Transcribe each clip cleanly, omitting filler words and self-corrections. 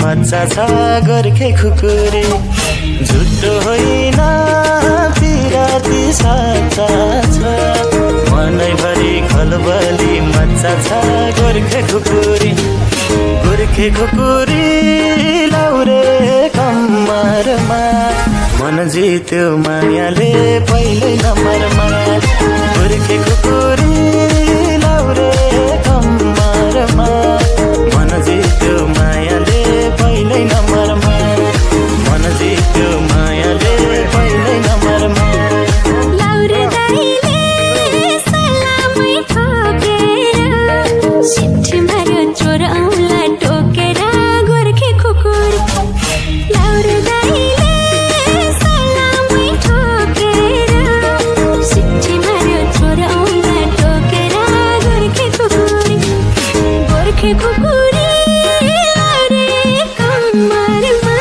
मजा छ गोर्खे खुकुरी झुटो होइन पिराती साचा छ मनैभरि खलबली मजा छ गोर्खे खुकुरी लाउरे कम्मरमा मन जित्यो मायाले पहिल्यै नम्बरमा गोर्खे खुकुरी लाउरे कम्मरमा मन जित्यो मायाले पहिल्यै नम्बरमा मन जित्यो मायाले पहिल्यै नम्बरमा लाउरे दाइले सलामै ठोकेर सिट्ठी मार्यो चोरौला टोकेर गोर्खे खुकुरी लाउरे दाइले सलामै ठोकेर सिट्ठी मार्यो चोरौला टोकेर गोर्खे खुकुरी लाउरे कम्मरमा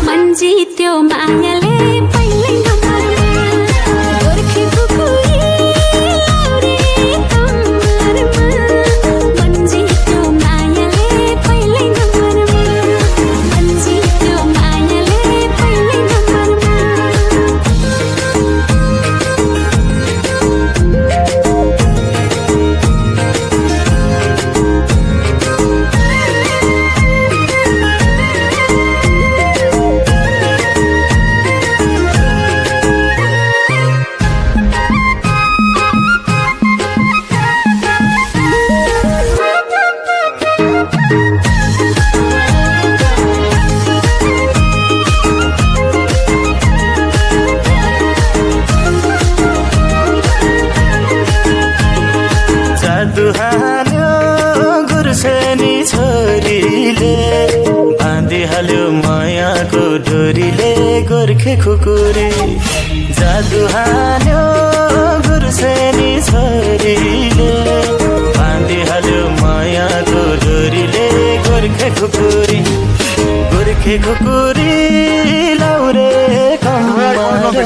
मन जित्यो मायाले पहिल्यै नम्बरमा गोर्खे खुकुरी लाउरे कम्मरमा मन जित्यो मायाले पहिल्यै नम्बरमा मन जित्यो मायाले पहिल्यै नम्बरमा जादु हाल्यो गुर्सेनी छोरीले बाँधिहाल्यो मायाको डोरीले गोर्खे खुकुरी जादु हाल्यो गुर्सेनी छोरीले बाँधिहाल्यो मायाको डोरीले गोर्खे खुकुरी लाउरे कम्मरमा